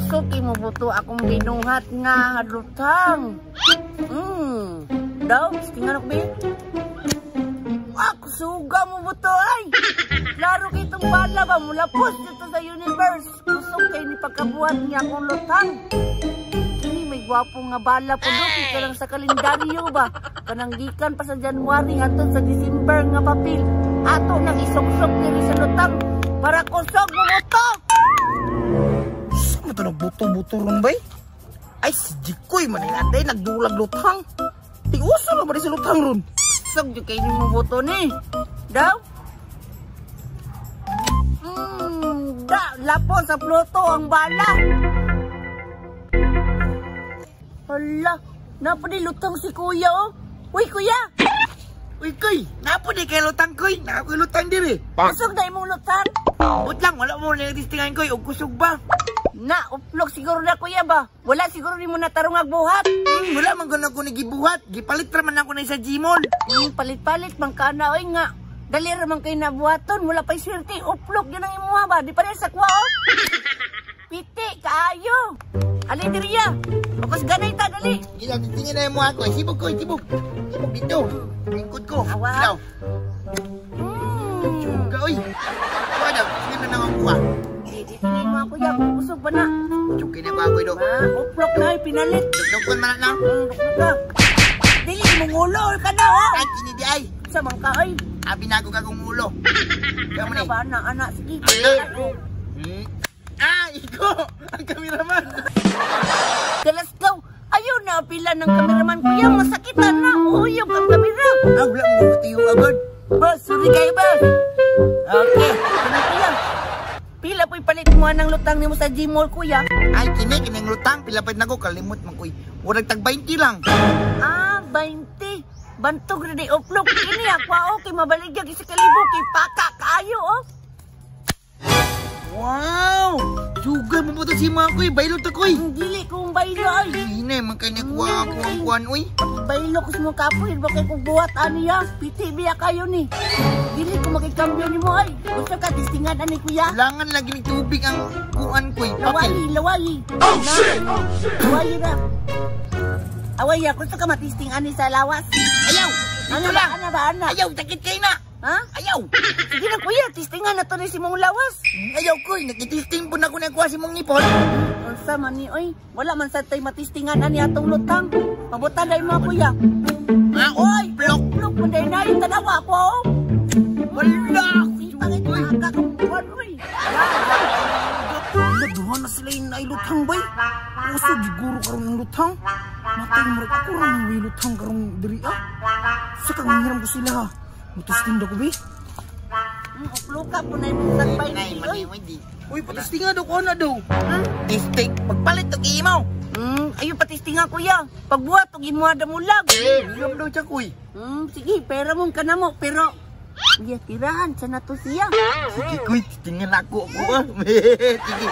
Kusog kay mo buto akong binuhat nga lutang. Daw, tingnan ko be. Ah, kusuga mo buto ay. Klaro kay itong bala ba mula pos dito sa universe. Kusog kay ni pagkabuhat niya akong lutang. Kini may gwapo nga bala po do kay kanang sa kalendaryo ba. Kanang gikan pa sa January hangtod sa December nga papel. Ato nang isuksok diri sa lutang para kusog mo buto. Saan mo ito nagbuto-buto ron bay? Ay, si Jikoy man ang atay, nagdulag lutang. Tig-uso na ba rin sa lutang ron? Kusog jud kay nimo buto ni. Daw? Da, lapon sa Pluto ang bala. Hala, napa di lutang si kuya oh. Uy kuya, Uy, koy, napo di kay lutang koy. Nakakoy lutang diri. Kusog na imong lutang. But lang, wala mo na tistingan koy. Og kusog ba? Na, uplok siguro na kuya ba? Wala siguro nimo natarong buhat. Wala man gano'n ko nagibuhat. Gipalit ra man ako na sa Gmall. Palit-palit man ka na oy nga. Dali ra man kay nabuhaton, wala pa'y swerte. Uplok yun ang imuha ba? Di pa rin sa kuha oh. Piti, kaayo. Ali diriya. Okas ganay ta dali. Gila, tingin na mo ako. Sibog koy, sibog. Sibog dito. Lingkod ko. Awa. Ilaw. Suga, oy. Kuha daw, tingin na nang kuha. Eh, di tingin mo ako ya. Kusog pa na. Suki na ko ako do. Ah, uplok na ay pinalit. Dukon man na. Uplok na. Dili mong ulo ka na oh. Ay, kini di ay. Sa man ka ay. Abi na ako kagong ulo. Kamo Ano ni. ba ana ana sige. Ah, iko. Ang kameraman. Galas daw. Ayaw na pila ng kameraman kuya, masakitan na. Uyog ang kamera. Ah, wala mo tiyo agad. Boss, sorry kayo boss. Okay, ano kuya? Pila po'y palit mo ng lutang nimo sa Gmall kuya. Ay, kini kining lutang pila pa nako kalimot man koy. Murag tag 20 lang. Ah, 20. Bantog ra di uplok kini ako okay mabaligyag isa kalibo kay paka kaayo oh. Wow! Sugay mo po to si mga koy, baylo ta koy. Dili kong baylo ay. Hinay man kay nakuha ako ang kuan oy. Baylo ko sa mga kapoy, bakit kung buhat ani ya? Piti biya kayo ni. Dili ko makikambyo nimo ay. Gusto ka tistingan ani kuya? Langan lagi ni tubig ang kuan koy. Lawayi, lawayi. Oh shit! Oh shit! Lawayi ra. Away ya, gusto ka matisting ani sa lawas? Ayaw! Ano Dito ba, lang. ano ba, ana? Ayaw, sakit kay na. Ha? Ayaw! Sige na kuya, tistingan na to ni si mong lawas. Ayaw koy, nagtitisting po na ko nakuha si mong ngipon. Unsa man ni oy, wala man sa tay matistingan ani atong lutang. Pabutan dai mo kuya. Ah, Oy, blok. Blok man dai na tanawa ko. Oh. Wala! Sita kay kakakabuan oy. Naduha na sila yung nailutang bay. Uso siguro karong ang lutang. Matay mo rin ako rin ang lutang karong diri ah. Sa kangangiram ko sila ha. Mutusting daw ko bay. Uploka po na yung sagbay ni oy. Uy, patisting nga daw ko na daw. Tisting. Pagpalit og imaw. Ayun patisting nga kuya. Pagbuhat og imuha damulag. Hiram daw siya kuy. Sige, pera mong kanamo pero iya tirahan sa nato siya. Sige kuy, tistingan ako ako ah. Sige.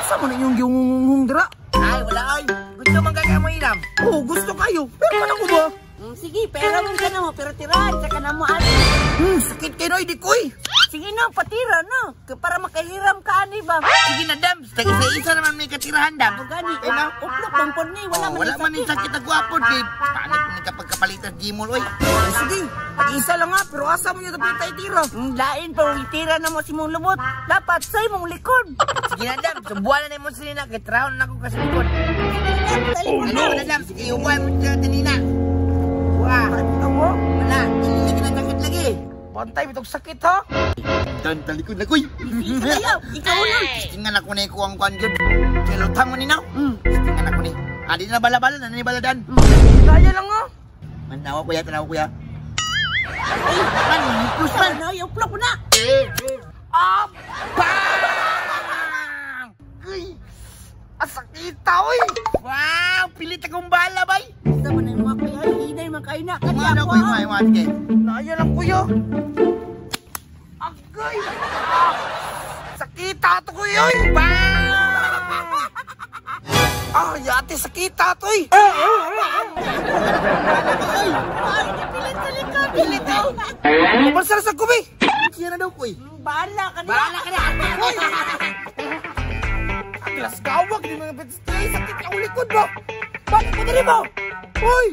Sa man inyong giungungung dira? Ay, wala ay. Gusto man kaya mo hiram? Oo, gusto kayo. Pero man ako ba? Sige, pera mong kanamo pero tirahan sa kanamo ani. Sakit kayo no, di kuy. Sige no, patira no. Para makahiram ka ani ba? Sige na dam, isa naman may katirahan dam. O gani, Eh, no? uplok bang pod ni, wala Oh, man wala man yung sakit ako apod kay panit ni kapag kapalitan Gmall oy. Oh, sige, pag-isa lang ha, pero asa mo nyo tapos tayo tira? Lain pa itira na mo si mong lubot. Dapat sa imong likod. Sige na dam, subuan na mo sila kay traon na ako kasi likod. Oh no. Na dam, sige ubuan mo siya kanina. Wah, Ano? wala, hindi ka na sakit lagi. Bantay, bitog sakit ha? Dan talikod na kuy. Ayaw, ikaw na. Tingnan ako na ikuang kuan gyud. Kay lutang mo ni now. Tingnan ako ni. Adi na bala-bala na ni baladan. Kaya lang ha? Manawa kuya, tanawa kuya. Ay, man, hipos man. Ano, uplok na. Ah, bang! Uy, asakita oy! Wow, pilit akong bala bay. Sa man ang mga kuya, hinay man kayo na. Kanya Ano ako ko yung mga sige. Naya lang kuya. Agay! Ah, sakita to kuya oy! Ah, yate sakita to oy! Ay, pilit sa likod. Pilit oh. Mabansar sa kubi! Siya na daw kuy. Bahala ka na. Bahala ka na. Glasgawag ni mga pets. Sakit ka ulikod ba? Bakit mo diri ba? Hoy!